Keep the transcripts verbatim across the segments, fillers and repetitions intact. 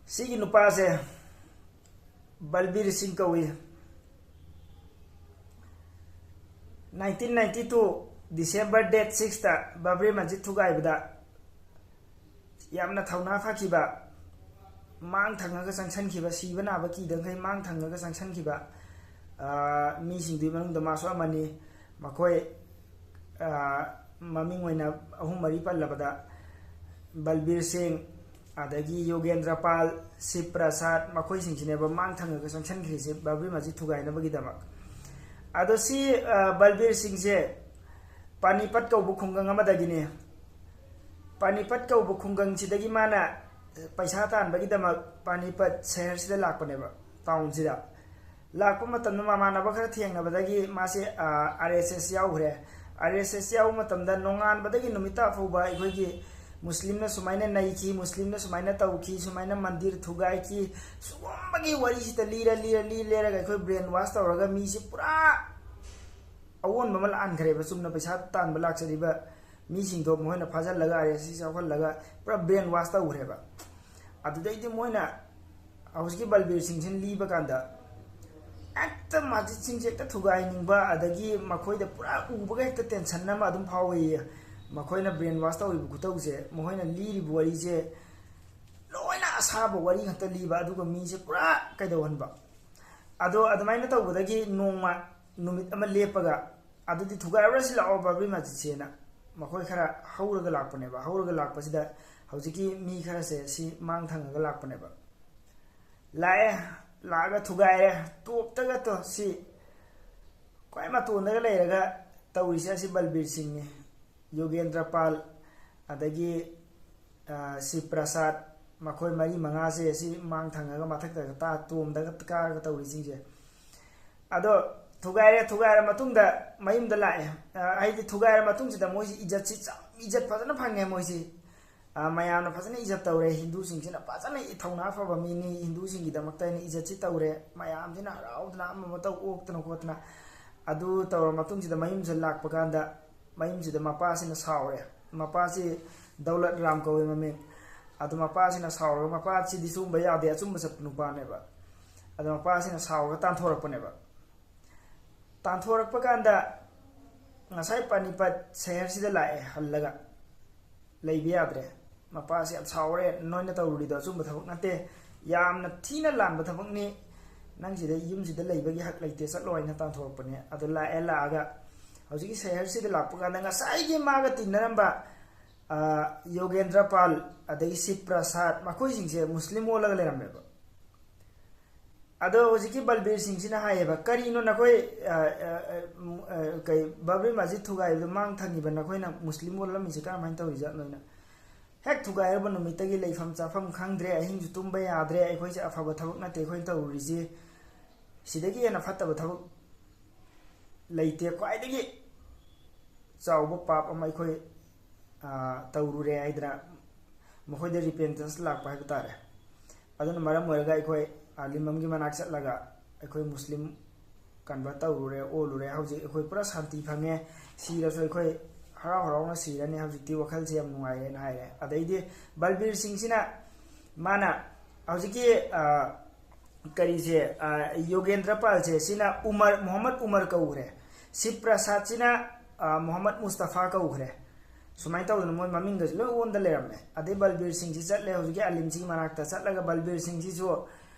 ꯁꯤꯒꯤ ꯅꯨꯄꯥꯁꯦ ꯕꯜꯕꯤꯔ ꯁꯤꯡ ꯀꯧꯏ꯫ Nineteen ninety two December date six ꯇ ꯕꯕ꯭ꯔꯤ ꯃꯁꯖꯤꯗ ꯊꯨꯒꯥꯏꯕꯗ ꯌꯥꯝꯅ ꯊꯧꯅꯥ ꯐꯈꯤꯕ, ꯃꯥꯡ ꯊꯪꯉꯒ ꯆꯪꯁꯟꯈꯤꯕ, ꯁꯤꯕ ꯅꯥꯕ ꯀꯤꯗꯈꯩ ꯃꯥꯡ ꯊꯪꯉꯒ ꯆꯪꯁꯟꯈꯤꯕ, ꯑ, ꯃꯤꯁꯤꯡꯗꯨꯒꯤ ꯃꯅꯨꯡꯗ ꯃꯥꯁꯨ ꯑꯃꯅꯤ꯫ ꯃꯈꯣꯏ, ꯑ, ꯃꯃꯤꯡ ꯑꯣꯏꯅ ꯑꯍꯨꯝ ꯃꯔꯤ ꯄꯜꯂꯕꯗ, ꯕꯜꯕꯤꯔ ꯁꯤꯡ, ꯑꯗꯒꯤ ꯌꯣꯒꯦꯟꯗ꯭ꯔ ꯄꯥꯜ, ꯁꯤꯕ ꯄ꯭ꯔꯁꯥꯗ, ꯃꯈꯣꯏꯁꯤꯡꯁꯤꯅꯦꯕ ꯃꯥꯡ ꯊꯪꯉꯒ ꯆꯪꯁꯟꯈ꯭ꯔꯤꯁꯦ ꯕꯕ꯭ꯔꯤ ꯃꯁꯖꯤꯗ ꯊꯨꯒꯥꯏꯅꯕꯒꯤꯗꯃꯛ꯫ ꯑꯗꯣ ꯁꯤ, ꯑ, ꯕꯜꯕꯤꯔ ꯁꯤꯡꯁꯦ ꯄꯥꯅꯤꯄꯠ ꯀꯧꯕ ꯈꯨꯡꯒꯪ ꯑꯃꯗꯒꯤꯅꯤ꯫ ꯄꯥꯅꯤꯄꯠ ꯀꯧꯕ ꯈꯨꯡꯒꯪꯁꯤꯗꯒꯤ ꯃꯥꯅ ꯄꯩꯁꯥ ꯇꯥꯟꯕꯒꯤꯗꯃꯛ ꯄꯥꯅꯤꯄꯠ ꯁꯍꯔꯁꯤꯗ ꯂꯥꯛꯄꯅꯦꯕ, ꯇꯥꯎꯟꯁꯤꯗ꯫ ꯂꯥꯛꯄ ꯃꯇꯝꯗ ꯃꯃꯥꯟꯅꯕ ꯈꯔ ꯊꯦꯡꯅꯕꯗꯒꯤ ꯃꯥꯁꯦ, ꯑ, ꯑꯥꯔ ꯑꯦꯁ ꯑꯦꯁ ꯌꯥꯎꯈ꯭ꯔꯦ꯫ ꯑꯥꯔ ꯑꯦꯁ ꯑꯦꯁ ꯌꯥꯎꯕ ꯃꯇꯝꯗ ꯅꯣꯡꯉꯥꯟꯕꯗꯒꯤ ꯅꯨꯃꯤꯠ ꯇꯥ ꯐꯥꯎꯕ ꯑꯩꯈꯣꯏꯒꯤ ꯃꯨꯁꯂꯤꯝꯅ ꯁꯨꯃꯥꯏꯅ ꯅꯩꯈꯤ, ꯃꯨꯁꯂꯤꯝꯅ ꯁꯨꯃꯥꯏꯅ ꯇꯧꯈꯤ, ꯁꯨꯃꯥꯏꯅ ꯃꯟꯗꯤꯔ ꯊꯨꯒꯥꯏꯈꯤ, ꯁꯤꯒꯨꯝꯕꯒꯤ ꯋꯥꯔꯤꯁꯤꯗ ꯂꯤꯔ, ꯂꯤꯔ, ꯂꯤꯔ, ꯂꯤꯔꯒ ꯑꯩꯈꯣꯏ brain wash ꯇꯧꯔꯒ ꯃꯤꯁꯦ ꯄꯨꯔꯥ ꯑꯑꯣꯟꯕ ꯑꯃ ꯂꯥꯛꯍꯟꯈ꯭ꯔꯦꯕ꯫ ꯆꯨꯝꯅ ꯄꯩꯁꯥ ꯇꯥꯟꯕ ꯂꯥꯛꯆꯔꯤꯕ ꯃꯤꯁꯤꯡꯗꯣ ꯃꯈꯣꯏꯅ ꯐꯥꯖꯤꯜꯂꯒ, ꯑꯥꯔ ꯑꯦꯁ ꯑꯦꯁ ꯌꯥꯎꯍꯜꯂꯒ ꯄꯨꯔꯥ brain wash ꯇꯧꯈ꯭ꯔꯦꯕ꯫ ꯑꯗꯨꯗꯩꯗꯤ ꯃꯣꯏꯅ ꯍꯧꯖꯤꯛꯀꯤ ꯕꯜꯕꯤꯔ ꯁꯤꯡꯁꯤꯅ ꯂꯤꯕ ꯀꯥꯟꯗ ꯍꯦꯛꯇ ꯃꯁꯖꯤꯗꯁꯤꯡꯁꯦ ꯍꯦꯛꯇ ꯊꯨꯒꯥꯏꯅꯤꯡꯕ, ꯑꯗꯒꯤ ꯃꯈꯣꯏꯗ ꯄꯨꯔꯥ ꯎꯕꯒ ꯍꯦꯛꯇ tension ꯑꯃ ꯑꯗꯨꯝ ꯐꯥꯎꯋꯦꯌꯦ꯫ ꯃꯈꯣꯏꯅ brain wash ꯇꯧꯔꯤꯕ ꯈꯨꯇꯧꯁꯦ, ꯃꯈꯣꯏꯅ ꯂꯤꯔꯤꯕ ꯋꯥꯔꯤꯁꯦ ꯂꯣꯏꯅ ꯑꯁꯥꯕ ꯋꯥꯔꯤ ꯉꯥꯛꯇ ꯂꯤꯕ, ꯑꯗꯨꯒ ꯃꯤꯁꯦ ꯄꯨꯔꯥ ꯀꯩꯗꯧꯍꯟꯕ꯫ ꯑꯗꯣ ꯑꯗꯨꯃꯥꯏꯅ ꯇꯧꯕꯗꯒꯤ ꯅꯣꯡꯃ ꯅꯨꯃꯤꯠ ꯑꯃ ꯂꯦꯞꯄꯒ, "ꯑꯗꯨꯗꯤ ꯊꯨꯒꯥꯏꯔꯨꯔꯁꯤ ꯂꯥꯛꯑꯣ ꯕꯕ꯭ꯔꯤ ꯃꯁꯖꯤꯗꯁꯦꯅ" ꯃꯈꯣꯏ ꯈꯔ ꯍꯧꯔꯒ ꯂꯥꯛꯄꯅꯦꯕ꯫ ꯍꯧꯔꯒ ꯂꯥꯛꯄꯁꯤꯗ ꯍꯧꯖꯤꯛꯀꯤ ꯃꯤ ꯈꯔꯁꯦ ꯁꯤ ꯃꯥꯡ ꯊꯪꯉꯒ ꯂꯥꯛꯄꯅꯦꯕ꯫ ꯂꯥꯛꯑꯦ, ꯂꯥꯛꯑꯒ ꯊꯨꯒꯥꯏꯔꯦ, ꯇꯣꯞꯇꯒ ꯇꯣ-, ꯁꯤ ꯈ꯭ꯋꯥꯏ ꯃꯇꯣꯟꯗꯒ ꯂꯩꯔꯒ ꯇꯧꯔꯤꯁꯦ ꯑꯁꯤ ꯕꯜꯕꯤꯔ ꯁꯤꯡꯅꯤ, ꯌꯣꯒꯦꯟꯗ꯭ꯔ ꯄꯥꯜ, ꯑꯗꯒꯤ, ꯑ, ꯁꯤꯕ ꯄ꯭ꯔꯁꯥꯗ, ꯃꯈꯣꯏ ꯃꯔꯤ ꯃꯉꯥꯁꯦ ꯑꯁꯤ ꯃꯥꯡ ꯊꯪꯉꯒ ꯃꯊꯛꯇꯒ ꯇꯥ-, ꯇꯣꯝꯗꯒ ꯀꯥꯔꯒ ꯇꯧꯔꯤꯁꯤꯡꯁꯦ꯫ ꯑꯗꯣ ꯊꯨꯒꯥꯏꯔꯦ, ꯊꯨꯒꯥꯏꯔ ꯃꯇꯨꯡꯗ ꯃꯌꯨꯝꯗ ꯂꯥꯛꯑꯦ꯫ ꯑ, ꯍꯥꯏꯗꯤ ꯊꯨꯒꯥꯏꯔ ꯃꯇꯨꯡꯁꯤꯗ ꯃꯣꯏꯁꯤ ꯏꯖꯠꯁꯤ ꯆꯥꯎ-, ꯏꯖꯠ ꯐꯖꯅ ꯐꯪꯉꯦ ꯃꯣꯏꯁꯤ꯫ ꯑ, ꯃꯌꯥꯝꯅ ꯐꯖꯅ ꯏꯖꯠ ꯇꯧꯔꯦ꯫ ꯍꯤꯟꯗꯨꯁꯤꯡꯁꯤꯅ ꯐꯖꯅ ꯏ-, ꯊꯧꯅꯥ ꯐꯕ ꯃꯤꯅꯤ, ꯍꯤꯟꯗꯨꯁꯤꯡꯒꯤꯗꯃꯛꯇ ꯑꯩꯅ ꯏꯖꯠꯁꯤ ꯇꯧꯔꯦ꯫ ꯃꯌꯥꯝꯁꯤꯅ ꯍꯔꯥꯎꯗꯅ ꯑꯃ ꯑꯃ ꯇꯧ ꯑꯣꯛꯇꯅ ꯈꯣꯠꯇꯅ꯫ ꯑꯗꯨ ꯇꯧꯔ ꯃꯇꯨꯡꯁꯤꯗ ꯃꯌꯨꯝꯁꯤꯗ ꯂꯥꯛꯄ ꯀꯥꯟꯗ ꯃꯌꯨꯝꯁꯤꯗ ꯃꯄꯥꯁꯤꯅ ꯁꯥꯎꯔꯦ꯫ ꯃꯄꯥꯁꯤ ꯗꯧꯂꯠ ꯔꯥꯝ ꯀꯧꯋꯦ ꯃꯃꯤꯡ꯫ ꯑꯗꯨ ꯃꯄꯥꯁꯤꯅ ꯁꯥꯎꯔꯒ, ꯃꯄꯥꯁꯤꯗꯤ ꯆꯨꯝꯕ ꯌꯥꯗꯦ, ꯑꯆꯨꯝꯕ ꯆꯠꯄ ꯅꯨꯄꯥꯅꯦꯕ꯫ ꯑꯗꯨ ꯃꯄꯥꯁꯤꯅ ꯁꯥꯎꯔꯒ ꯇꯥꯟꯊꯣꯔꯛꯄꯅꯦꯕ꯫ ꯇꯥꯟꯊꯣꯔꯛꯄ ꯀꯥꯟꯗ ꯉꯁꯥꯏ ꯄꯥꯅꯤꯄꯠ ꯁꯍꯔꯁꯤꯗ ꯂꯥꯛꯑꯦ ꯍꯜꯂꯒ꯫ ꯂꯩꯕ ꯌꯥꯗ꯭ꯔꯦ꯫ ꯃꯄꯥꯁꯤ ꯌꯥꯝ ꯁꯥꯎꯔꯦ, "ꯅꯣꯏꯅ ꯇꯧꯔꯨꯔꯤꯗꯣ ꯑꯆꯨꯝꯕ ꯊꯕꯛ ꯅꯠꯇꯦ, ꯌꯥꯝꯅ ꯊꯤꯅ ꯂꯥꯟꯕ ꯊꯕꯛꯅꯤ, ꯅꯪ ꯁꯤꯗ, ꯌꯨꯝꯁꯤꯗ ꯂꯩꯕꯒꯤ ꯍꯛ ꯂꯩꯇꯦ, ꯆꯠꯂꯣ" ꯍꯥꯏꯅ ꯇꯥꯟꯊꯣꯔꯛꯄꯅꯦ꯫ ꯑꯗꯨ ꯂꯥꯛꯑꯦ, ꯂꯥꯛꯑꯒ ꯍꯧꯖꯤꯛꯀꯤ ꯁꯍꯔꯁꯤꯗ ꯂꯥꯛꯄ ꯀꯥꯟꯗ ꯉꯁꯥꯏꯒꯤ ꯃꯥꯒ ꯇꯤꯟꯅꯔꯝꯕ, ꯑ, ꯌꯣꯒꯦꯟꯗ꯭ꯔ ꯄꯥꯜ, ꯑꯗꯒꯤ ꯁꯤꯕ ꯄ꯭ꯔꯁꯥꯗ, ꯃꯈꯣꯏꯁꯤꯡꯁꯦ ꯃꯨꯁꯂꯤꯝ ꯑꯣꯜꯂꯒ ꯂꯩꯔꯝꯃꯦꯕ꯫ ꯑꯗꯣ ꯍꯧꯖꯤꯛꯀꯤ ꯕꯜꯕꯤꯔ ꯁꯤꯡꯁꯤꯅ ꯍꯥꯏꯌꯦꯕ, "ꯀꯔꯤꯅꯣ ꯅꯈꯣꯏ, ꯑ, ꯑ, ꯑ, ꯎꯝ, ꯑ, ꯀꯩ, ꯕꯕ꯭ꯔꯤ ꯃꯁꯖꯤꯗ ꯊꯨꯒꯥꯏꯕꯗꯣ ꯃꯥꯡ ꯊꯪꯉꯤꯕ ꯅꯈꯣꯏꯅ ꯃꯨꯁꯂꯤꯝ ꯑꯣꯜꯂꯝꯃꯤꯁꯦ ꯀꯔꯝꯍꯥꯏꯅ ꯇꯧꯔꯤꯖꯥꯠꯅꯣꯅ?" ꯍꯦꯛ ꯊꯨꯒꯥꯏꯔꯕ ꯅꯨꯃꯤꯠꯇꯒꯤ ꯂꯩꯐꯝ ꯆꯥꯐꯝ ꯈꯪꯗ꯭ꯔꯦ, ꯑꯍꯤꯡꯁꯨ ꯇꯨꯝꯕ ꯌꯥꯗ꯭ꯔꯦ, "ꯑꯩꯈꯣꯏꯁꯦ ꯑꯐꯕ ꯊꯕꯛ ꯅꯠꯇꯦ ꯑꯩꯈꯣꯏꯅ ꯇꯧꯔꯨꯔꯤꯁꯦ, ꯁꯤꯗꯒꯤ ꯍꯦꯟꯅ ꯐꯠꯇꯕ ꯊꯕꯛ ꯂꯩꯇꯦ, ꯈ꯭ꯋꯥꯏꯗꯒꯤ ꯆꯥꯎꯕ ꯄꯥꯞ ꯑꯃ ꯑꯩꯈꯣꯏ, ꯑ, ꯇꯧꯔꯨꯔꯦ" ꯍꯥꯏꯗꯅ ꯃꯈꯣꯏꯗ ꯔꯤꯄꯦꯟꯇꯦꯟꯁ ꯂꯥꯛꯄ ꯍꯥꯏꯕ ꯇꯥꯔꯦ꯫ ꯑꯗꯨꯅ ꯃꯔꯝ ꯑꯣꯏꯔꯒ ꯑꯩꯈꯣꯏ ꯑꯥꯂꯤꯝ ꯑꯃꯒꯤ ꯃꯅꯥꯛ ꯆꯠꯂꯒ ꯑꯩꯈꯣꯏ ꯃꯨꯁꯂꯤꯝ ꯀꯟꯚꯔꯠ ꯇꯧꯔꯨꯔꯦ, ꯑꯣꯜꯂꯨꯔꯦ꯫ ꯍꯧꯖꯤꯛ ꯑꯩꯈꯣꯏ ꯄꯨꯔꯥ ꯁꯥꯟꯇꯤ ꯐꯪꯉꯦ꯫ ꯁꯤꯔꯁꯨ ꯑꯩꯈꯣꯏ ꯍꯔꯥꯎ ꯍꯔꯥꯎꯅ ꯁꯤꯔꯅꯤ꯫ ꯍꯧꯖꯤꯛꯇꯤ ꯋꯥꯈꯜꯁꯦ ꯌꯥꯝ ꯅꯨꯡꯉꯥꯏꯔꯦꯅ ꯍꯥꯏꯔꯦ꯫ ꯑꯗꯩꯗꯤ ꯕꯜꯕꯤꯔ ꯁꯤꯡꯁꯤꯅ ꯃꯥꯅ ꯍꯧꯖꯤꯛꯀꯤ, ꯑ, ꯀꯔꯤꯁꯦ, ꯑ, ꯌꯣꯒꯦꯟꯗ꯭ꯔ ꯄꯥꯜꯁꯦ, ꯁꯤꯅ ꯎꯃꯔ, ꯃꯣꯍꯝꯃꯗ ꯎꯃꯔ ꯀꯧꯈ꯭ꯔꯦ꯫ ꯁꯤꯕ ꯄ꯭ꯔꯁꯥꯗꯁꯤꯅ, ꯑ, ꯃꯣꯍꯝꯃꯗ ꯃꯨꯁꯇꯐꯥ ꯀꯧꯈ꯭ꯔꯦ꯫ ꯁꯨꯃꯥꯏꯅ ꯇꯧꯗꯅ ꯃꯣꯏ ꯃꯃꯤꯡꯒꯁꯦ ꯂꯣꯏ ꯑꯣꯟꯗ ꯂꯩꯔꯝꯃꯦ꯫ ꯑꯗꯩ ꯕꯜꯕꯤꯔ ꯁꯤꯡꯁꯤ ꯆꯠꯂꯦ, ꯍꯧꯖꯤꯛꯀꯤ ꯑꯂꯤꯝꯁꯤꯒꯤ ꯃꯅꯥꯛꯇ ꯆꯠꯂꯒ ꯕꯜꯕꯤꯔ ꯁꯤꯡꯁꯤꯁꯨ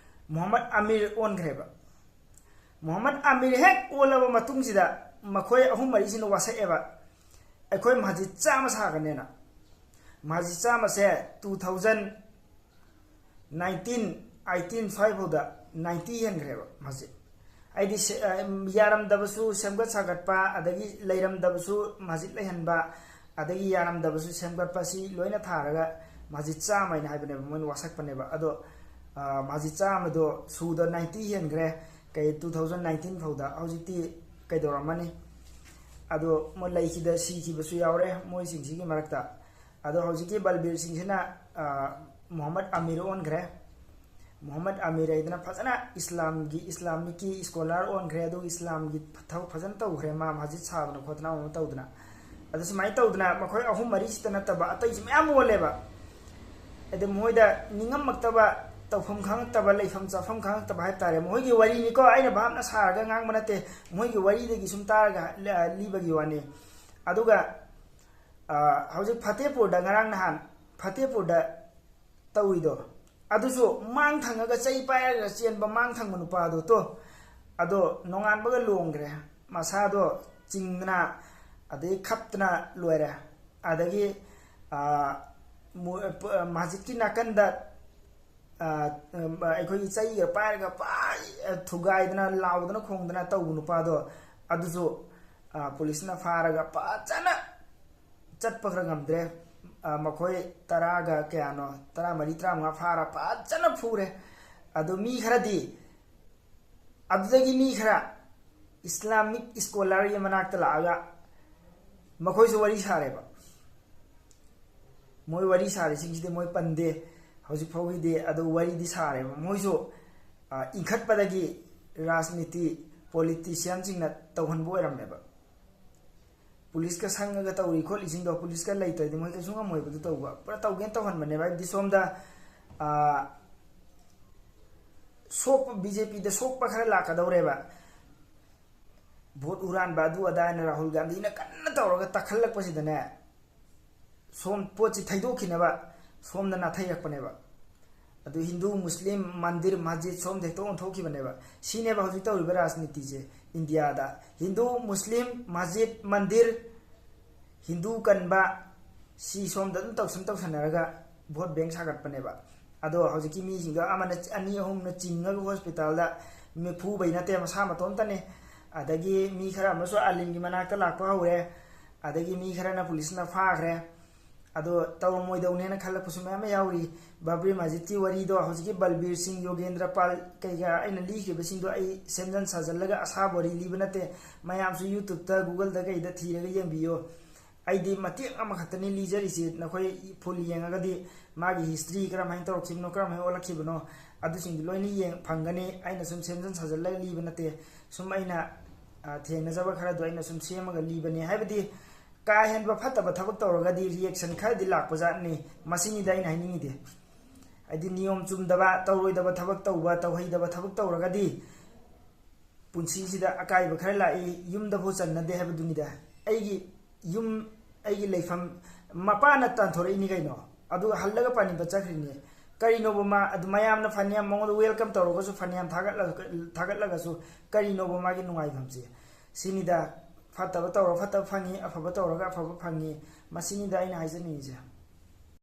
ꯃꯣꯍꯝꯃꯗ ꯑꯃꯤꯔ ꯑꯣꯟꯈ꯭ꯔꯦꯕ꯫ ꯃꯣꯍꯝꯃꯗ ꯑꯃꯤꯔ ꯍꯦꯛ ꯑꯣꯜꯂꯕ ꯃꯇꯨꯡꯁꯤꯗ ꯃꯈꯣꯏ ꯑꯍꯨꯝ ꯃꯔꯤꯁꯤꯅ ꯋꯥꯁꯛꯑꯦꯕ, "ꯑꯩꯈꯣꯏ ꯃꯁꯖꯤꯗ ꯆꯥꯝꯃ ꯁꯥꯒꯅꯦꯅ"꯫ Masjid ꯆꯥꯝꯃꯁꯦ two thousand nineteen eighteen ꯁ꯭ꯋꯥꯏꯐꯥꯎꯗ ninety ꯍꯦꯟꯈ꯭ꯔꯦꯕ masjid. ꯍꯥꯏꯗꯤ ꯁꯦ-, ꯑ, ꯌꯥꯔꯝꯗꯕꯁꯨ ꯁꯦꯝꯒꯠ ꯁꯥꯒꯠꯄ, ꯑꯗꯒꯤ ꯂꯩꯔꯝꯗꯕꯁꯨ ꯃꯁꯖꯤꯗ ꯂꯩꯍꯟꯕ, ꯑꯗꯒꯤ ꯌꯥꯔꯝꯗꯕꯁꯨ ꯁꯦꯝꯒꯠꯄ, ꯁꯤ ꯂꯣꯏꯅ ꯊꯥꯔꯒ ꯃꯁꯖꯤꯗ ꯆꯥꯝꯃ ꯍꯥꯏꯅ ꯍꯥꯏꯕꯅꯦꯕ, ꯃꯣꯏꯅ ꯋꯥꯁꯛꯄꯅꯦꯕ꯫ ꯑꯗꯣ, ꯑ, ꯃꯁꯖꯤꯗ ꯆꯥꯝꯃꯗꯣ ꯁꯨꯗ ninety ꯍꯦꯟꯈ꯭ꯔꯦ, ꯀꯩ, two thousand nineteen ꯐꯥꯎꯗ꯫ ꯍꯧꯖꯤꯛꯇꯤ ꯀꯩꯗꯧꯔꯝꯃꯅꯤ? ꯑꯗꯣ ꯃꯣꯏ ꯂꯩꯈꯤꯗ ꯁꯤꯈꯤꯕꯁꯨ ꯌꯥꯎꯔꯦ ꯃꯣꯏꯁꯤꯡꯁꯤꯒꯤ ꯃꯔꯛꯇ꯫ ꯑꯗꯣ ꯍꯧꯖꯤꯛꯀꯤ ꯕꯜꯕꯤꯔ ꯁꯤꯡꯁꯤꯅ, ꯑ, ꯃꯣꯍꯝꯃꯗ ꯑꯃꯤꯔ ꯑꯣꯟꯈ꯭ꯔꯦ꯫ ꯃꯣꯍꯝꯃꯗ ꯑꯃꯤꯔ ꯍꯥꯏꯗꯅ ꯐꯖꯅ ꯏꯁꯂꯥꯝꯒꯤ, ꯏꯁꯂꯥꯃꯤꯛꯀꯤ ꯁ꯭ꯀꯣꯂꯥꯔ ꯑꯣꯟꯈ꯭ꯔꯦ, ꯑꯗꯨꯒ ꯏꯁꯂꯥꯝꯒꯤ ꯊꯕꯛ ꯐꯖꯅ ꯇꯧꯈ꯭ꯔꯦ, ꯃꯥ ꯃꯁꯖꯤꯗ ꯁꯥꯗꯅ ꯈꯣꯠꯇꯅ ꯑꯃ ꯇꯧꯗꯅ꯫ ꯑꯗꯨ ꯁꯨꯃꯥꯏꯅ ꯇꯧꯗꯅ ꯃꯈꯣꯏ ꯑꯍꯨꯝ ꯃꯔꯤꯁꯤꯇ ꯅꯠꯇꯕ ꯑꯇꯩꯁꯨ ꯃꯌꯥꯝ ꯑꯣꯜꯂꯦꯕ꯫ ꯑꯗ ꯃꯈꯣꯏꯗ ꯅꯤꯡꯉꯝꯃꯛꯇꯕ, ꯇꯧꯐꯝ ꯈꯪꯉꯛꯇꯕ, ꯂꯩꯐꯝ ꯆꯥꯐꯝ ꯈꯪꯉꯛꯇꯕ ꯍꯥꯏꯕ ꯇꯥꯔꯦ꯫ ꯃꯈꯣꯏꯒꯤ ꯋꯥꯔꯤꯅꯤꯀꯣ, ꯑꯩꯅ ꯚꯥꯞꯅ ꯁꯥꯔꯒ ꯉꯥꯡꯕ ꯅꯠꯇꯦ, ꯃꯈꯣꯏꯒꯤ ꯋꯥꯔꯤꯗꯒꯤ ꯁꯨꯝ ꯇꯥꯔꯒ ꯂꯤꯕꯒꯤ ꯋꯥꯅꯤ꯫ ꯑꯗꯨꯒ ꯍꯧꯖꯤꯛ ꯐꯇꯦꯄꯨꯔꯗ, ꯉꯔꯥꯡ ꯅꯍꯥꯟ ꯐꯇꯦꯄꯨꯔꯗ ꯇꯧꯔꯤꯗꯣ, ꯑꯗꯨꯁꯨ ꯃꯥꯡ ꯊꯪꯉꯒ ꯆꯩ ꯄꯥꯏꯔꯒ ꯆꯦꯟꯕ ꯃꯥꯡ ꯊꯪꯕ ꯅꯨꯄꯥꯗꯣ ꯇꯣ, ꯑꯗꯣ ꯅꯣꯡꯉꯥꯟꯕꯒ ꯂꯣꯡꯈ꯭ꯔꯦ, ꯃꯁꯥꯗꯣ ꯆꯤꯡꯗꯅ ꯑꯗꯩ ꯈꯞꯇꯅ ꯂꯣꯏꯔꯦ꯫ ꯑꯗꯒꯤ ꯃꯁꯖꯤꯠꯀꯤ ꯅꯥꯀꯟꯗ ꯑꯩꯈꯣꯏꯒꯤ ꯆꯩꯒ ꯄꯥꯏꯔꯒ ꯄꯥꯏ ꯊꯨꯒꯥꯏꯗꯅ ꯂꯥꯎꯗꯅ ꯈꯣꯡꯗꯅ ꯇꯧꯕ ꯅꯨꯄꯥꯗꯣ, ꯑꯗꯨꯁꯨ ꯄꯨꯂꯤꯁꯅ ꯐꯥꯔꯒ ꯐꯖꯅ ꯆꯠꯄ ꯈꯔ ꯉꯝꯗ꯭ꯔꯦ꯫ ꯃꯈꯣꯏ ꯇꯔꯥꯒ ꯀꯌꯥꯅꯣ, ꯇꯔꯥꯃꯔꯤ ꯇꯔꯥꯃꯉꯥ ꯐꯥꯔ ꯐꯖꯅ ꯐꯨꯔꯦ꯫ ꯑꯗꯣ ꯃꯤ ꯈꯔꯗꯤ, ꯑꯗꯨꯗꯒꯤ ꯃꯤ ꯈꯔ ꯏꯁꯂꯥꯃꯤꯛ ꯁ꯭ꯀꯣꯂꯔꯒꯤ ꯃꯅꯥꯛꯇ ꯂꯥꯛꯑꯒ ꯃꯈꯣꯏꯁꯨ ꯋꯥꯔꯤ ꯁꯥꯔꯦꯕ꯫ ꯃꯣꯏ ꯋꯥꯔꯤ ꯁꯥꯔꯤꯁꯤꯡꯁꯤꯗꯤ ꯃꯣꯏ ꯄꯟꯗꯦ ꯍꯧꯖꯤꯛ ꯐꯥꯎꯒꯤꯗꯤ, ꯑꯗꯨ ꯋꯥꯔꯤꯗꯤ ꯁꯥꯔꯦꯕ꯫ ꯃꯣꯏꯁꯨ ꯏꯟꯈꯠꯄꯗꯒꯤ ꯔꯥꯖꯅꯤꯇꯤ, ꯄꯣꯂꯤꯇꯤꯁꯤꯌꯥꯟꯁꯤꯡꯅ ꯇꯧꯍꯟꯕ ꯑꯣꯏꯔꯝꯃꯦꯕ꯫ ꯄꯨꯂꯤꯁꯀ ꯁꯪꯉꯒ ꯇꯧꯔꯤ ꯈꯣꯠꯂꯤꯁꯤꯡꯗꯣ ꯄꯨꯂꯤꯁꯀ ꯂꯩꯇ꯭ꯔꯗꯤ ꯃꯣꯏ ꯀꯩꯁꯨ ꯉꯝꯃꯣꯏꯕꯗꯨ ꯇꯧꯕ꯫ ꯄꯨꯔꯥ ꯇꯧꯒꯦꯅ ꯇꯧꯍꯟꯕꯅꯦꯕ꯫ ꯍꯥꯏꯕꯗꯤ ꯁꯣꯝꯗ ꯁꯣꯛꯄ, ꯕꯤ ꯖꯦ ꯄꯤꯗ ꯁꯣꯛꯄ ꯈꯔ ꯂꯥꯛꯀꯗꯧꯔꯦꯕ꯫ ꯚꯣꯠ ꯍꯨꯔꯥꯟꯕ ꯑꯗꯨ ꯑꯗꯥ ꯍꯥꯏꯅ ꯔꯥꯍꯨꯜ ꯒꯥꯟꯙꯤꯅ ꯀꯟꯅ ꯇꯧꯔꯒ ꯇꯛꯈꯠꯂꯛꯄꯁꯤꯗꯅꯦ, ꯁꯣꯝ ꯄꯣꯠꯁꯤ ꯊꯩꯗꯣꯛꯈꯤꯅꯕ ꯁꯣꯝꯗ ꯅꯥꯊꯩꯔꯛꯄꯅꯦꯕ꯫ ꯑꯗꯨ ꯍꯤꯟꯗꯨ, ꯃꯨꯁꯂꯤꯝ, ꯃꯟꯗꯤꯔ, ꯃꯁꯖꯤꯗ ꯁꯣꯝꯗ ꯍꯦꯛꯇ ꯑꯣꯟꯊꯣꯛꯈꯤꯕꯅꯦꯕ꯫ ꯁꯤꯅꯦꯕ ꯍꯧꯖꯤꯛ ꯇꯧꯔꯤꯕ ꯔꯥꯖꯅꯤꯇꯤꯁꯦ ꯏꯟꯗꯤꯌꯥꯗ꯫ ꯍꯤꯟꯗꯨ, ꯃꯨꯁꯂꯤꯝ, ꯃꯁꯖꯤꯗ, ꯃꯟꯗꯤꯔ, ꯍꯤꯟꯗꯨ ꯀꯟꯕ, ꯁꯤ ꯁꯣꯝꯗ ꯑꯗꯨꯝ ꯇꯧꯁꯟ ꯇꯧꯁꯟꯅꯔꯒ ꯚꯣꯠ ꯕꯦꯡ ꯁꯥꯒꯠꯄꯅꯦꯕ꯫ ꯑꯗꯣ ꯍꯧꯖꯤꯛꯀꯤ ꯃꯤꯁꯤꯡꯗꯣ ꯑꯃꯅ ꯑꯅꯤ ꯑꯍꯨꯝꯅ ꯆꯤꯡꯉꯒ ꯍꯣꯁꯄꯤꯇꯥꯜꯗ ꯃꯤ ꯐꯨꯕꯩ ꯅꯠꯇꯦ, ꯃꯁꯥ ꯃꯇꯣꯝꯇꯅꯦ꯫ ꯑꯗꯒꯤ ꯃꯤ ꯈꯔ ꯑꯃꯁꯨ ꯑꯥꯂꯤꯝꯒꯤ ꯃꯅꯥꯛꯇ ꯂꯥꯛꯄ ꯍꯧꯔꯦ꯫ ꯑꯗꯒꯤ ꯃꯤ ꯈꯔꯅ ꯄꯨꯂꯤꯁꯅ ꯐꯥꯈ꯭ꯔꯦ꯫ ꯑꯗꯣ ꯇꯧꯔꯝꯃꯣꯏꯗꯧꯅꯦꯅ ꯈꯜꯂꯛꯄꯁꯨ ꯃꯌꯥꯝ ꯑꯃ ꯌꯥꯎꯔꯤ꯫ ꯕꯥꯕ꯭ꯔꯤ ꯃꯁꯖꯤꯗꯀꯤ ꯋꯥꯔꯤꯗꯣ ꯍꯧꯖꯤꯛꯀꯤ ꯕꯜꯕꯤꯔ ꯁꯤꯡ, ꯌꯣꯒꯦꯟꯗ꯭ꯔ ꯄꯥꯜ ꯀꯩꯀꯥ ꯑꯩꯅ ꯂꯤꯈ꯭ꯔꯤꯕꯁꯤꯡꯗꯣ ꯑꯩ ꯁꯦꯝꯖꯤꯟ ꯁꯥꯖꯤꯜꯂꯒ ꯑꯁꯥꯕ ꯋꯥꯔꯤ ꯂꯤꯕ ꯅꯠꯇꯦ꯫ ꯃꯌꯥꯝꯁꯨ YouTube-ꯇ, Google-ꯗ ꯀꯩꯗ ꯊꯤꯔꯒ ꯌꯦꯡꯕꯤꯌꯨ꯫ ꯑꯩꯗꯤ ꯃꯇꯦꯛ ꯑꯃꯈꯛꯇꯅꯤ ꯂꯤꯖꯔꯤꯁꯤ꯫ ꯅꯈꯣꯏ full ꯌꯦꯡꯉꯒꯗꯤ ꯃꯥꯒꯤ history ꯀꯔꯝꯍꯥꯏꯅ ꯇꯧꯔꯛꯈꯤꯕꯅꯣ, ꯀꯔꯝꯍꯥꯏꯅ ꯑꯣꯜꯂꯛꯈꯤꯕꯅꯣ, ꯑꯗꯨꯁꯤꯡꯗꯨ ꯂꯣꯏꯅ ꯌꯦꯡ ꯐꯪꯒꯅꯤ꯫ ꯑꯩꯅ ꯁꯨꯝ ꯁꯦꯝꯖꯤꯟ ꯁꯥꯖꯤꯜꯂꯒ ꯂꯤꯕ ꯅꯠꯇꯦ꯫ ꯁꯨꯝ ꯑꯩꯅ, ꯑ, ꯊꯦꯡꯅꯖꯕ ꯈꯔꯗꯣ ꯑꯩꯅ ꯁꯨꯝ ꯁꯦꯝꯃꯒ ꯂꯤꯕꯅꯦ꯫ ꯍꯥꯏꯕꯗꯤ ꯀꯥ ꯍꯦꯟꯕ ꯐꯠꯇꯕ ꯊꯕꯛ ꯇꯧꯔꯒꯗꯤ reaction ꯈꯔꯗꯤ ꯂꯥꯛꯄꯖꯥꯠꯅꯤ꯫ ꯃꯁꯤꯅꯤꯗ ꯑꯩꯅ ꯍꯥꯏꯅꯤꯡꯉꯤꯗꯤ꯫ ꯍꯥꯏꯗꯤ ꯅꯤꯌꯣꯝ ꯆꯨꯝꯗꯕ, ꯇꯧꯔꯣꯏꯗꯕ ꯊꯕꯛ ꯇꯧꯕ, ꯇꯧꯍꯩꯗꯕ ꯊꯕꯛ ꯇꯧꯔꯒꯗꯤ ꯄꯨꯟꯁꯤꯁꯤꯗ ꯑꯀꯥꯏꯕ ꯈꯔ ꯂꯥꯛꯏ, ꯌꯨꯝꯗꯐꯥꯎ ꯆꯟꯅꯗꯦ ꯍꯥꯏꯕꯗꯨꯅꯤꯗ꯫ ꯑꯩꯒꯤ ꯌꯨꯝ, ꯑꯩꯒꯤ ꯂꯩꯐꯝ, ꯃꯄꯥꯅ ꯇꯥꯟꯊꯣꯔꯛꯏꯅꯤ ꯀꯩꯅꯣ, ꯑꯗꯨꯒ ꯍꯜꯂꯒ ꯄꯥꯅꯤꯕ ꯆꯠꯈ꯭ꯔꯤꯅꯤ꯫ ꯀꯔꯤꯅꯣꯕ ꯃꯥ ꯑꯗꯨ ꯃꯌꯥꯝꯅ ꯐꯅꯌꯥꯝ ꯃꯉꯣꯟꯗ welcome ꯇꯧꯔꯒꯁꯨ, ꯐꯅꯌꯥꯝ ꯊꯥꯒꯠꯂ-, ꯊꯥꯒꯠꯂꯒꯁꯨ ꯀꯔꯤꯅꯣꯕ ꯃꯥꯒꯤ ꯅꯨꯡꯉꯥꯏꯐꯝꯁꯦ? ꯁꯤꯅꯤꯗ, ꯐꯠꯇꯕ ꯇꯧꯔ ꯐꯠꯇꯕ ꯐꯪꯉꯤ, ꯑꯐꯕ ꯇꯧꯔꯒ ꯑꯐꯕ ꯐꯪꯉꯤ꯫ ꯃꯁꯤꯅꯤꯗ ꯑꯩꯅ ꯍꯥꯏꯖꯅꯤꯡꯉꯤꯁꯦ꯫